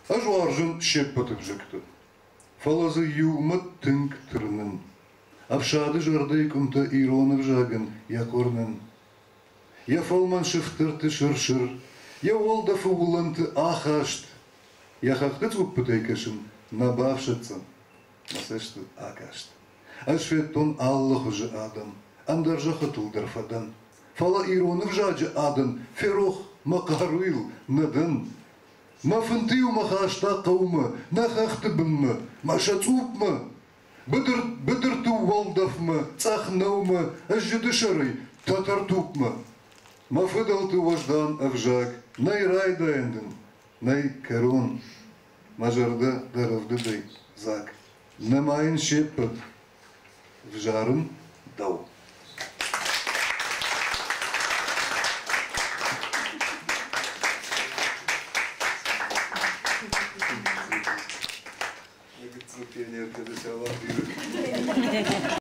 Ӕз уарзын се ппӕты взӕгты, фӕлӕ дзы иумӕ тынг тырнын. Ӕфсады зӕрдӕйы къуымтӕ ирон ӕвзагӕн йӕ хъуырнын. Йӕ фӕлмӕн сыфтӕрты сыр-сыр, йӕ уӕлдӕфы уылӕнты ахаст, йӕ хӕхты цъуппытӕй кӕсын нӕ бафсӕддзӕн мӕ цӕсты акаст. Ӕз федтон алы хуызы адӕм, ӕндӕр зӕххытыл дӕр фӕдӕн. Фӕлӕ ирон ӕвзаджы адӕн ферох мӕ хъаруйыл нӕ дӕн. Мӕ фынты-иу мӕ хаста хъӕумӕ, нӕ хӕхты бынмӕ, мӕ сӕ цъупмӕ. Быдыр, быдырты уӕлдӕфмӕ, цъӕх нӕумӕ, ӕзджыды сӕрӕй Тӕтӕртупмӕ. Мӕ фыдӕлты уӕздан ӕвзаг, нӕй райдайӕн дын, нӕй кӕрон. Мӕ зӕрдӕ дӕ рӕвдыдӕй дзаг. Нымайын се ппӕт, взарын дӕу. Гыццыл пионертӕ дӕ сӕ